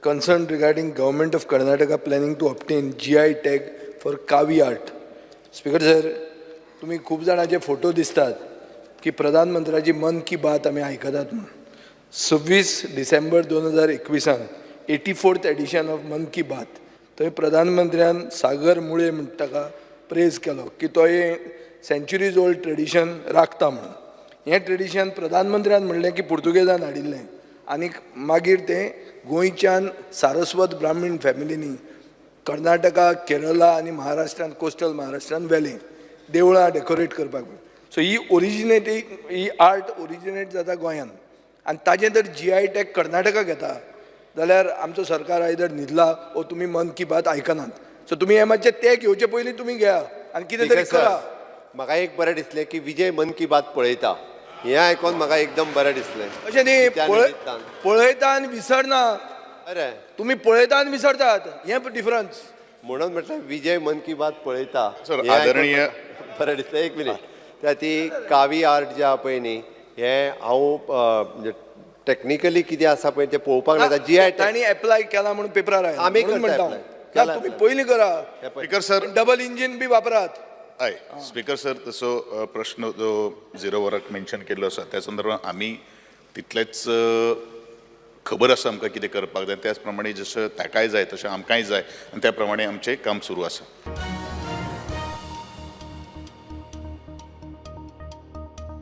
Concern regarding Government of Karnataka planning to obtain GI tag for Kavi art. Speaker sir, तुमी खूब जाणांचे photo दिसतात की प्रधानमंत्र्याची मन की बात आमी आयकतात म्हणून. 26 डिसेंबर 2021न 84th edition of मन की बात, थंय प्रधानमंत्र्यान सागर मुळे म्हणटा ताका प्रेज केलो की तो हे सेंच्युरीज ओल्ड ट्रेडिशन राखता म्हणून. हें ट्रेडिशन प्रधानमंत्र्यान म्हणलें की पुर्तुगेजान हाडिल्लें आनीक मागीर तें गोंयच्यान सारस्वत ब्राह्मीण फॅमिलींनी कर्नाटका, केरला आनी महाराष्ट्रान, कोस्टल महाराष्ट्रान व्हेलें देवळां डेकोरेट करपाक. सो ही ओरिजिनेटींग, ही आर्ट ओरिजिनेट जाता गोंयान आनी ताजें जर जीआय टॅग कर्नाटका घेता जाल्यार आमचो सरकार आयदर न्हिदला ओ तुमी मन की बात आयकनात. सो तुमी हें मातशें ते घेवचे पयलीं तुमी घेया आनी कितें तरी स्पीकर करा. सर, म्हाका एक बरें दिसलें की विजय मन की बात पळयता, हें आयकोन म्हाका एकदम बरें दिसलें. अशें न्ही. त्या पळय निमित्तान. पळयता आनी विसरना. बरें. तुमी पळयता आनी विसरतात, हें डिफरन्स. म्हणून म्हटलें, विजय मन की बात पळयता सर, हें आयकून आदरणीय- म्हाका बरें दिसलें. एक मिनीट, त्या ती कावी आर्ट जे आहा पळय न्ही, हें हांव म्हणजे टॅक्निकली कितें आसा पळय तें पळोवपाक लागता. जीआय तांणी एप्लाय केला म्हणून पेपरार आयला आमी म्हणून करता म्हणटा apply. हांव. ना, केला तुमी apply. पयलीं करा. Speaker sir. डबल इंजीन बी वापरात. हय स्पीकर सर, तसो प्रश्न जो झिरो वराक मेन्शन केल्लो आसा, त्या संदर्भात आमी तितलेच खबर आसा आमकां कितें करपाक जाय. त्याच प्रमाणे जशें ताकाय जाय तशें आमकांय जाय आनी त्या प्रमाणे आमचें काम सुरू आसा.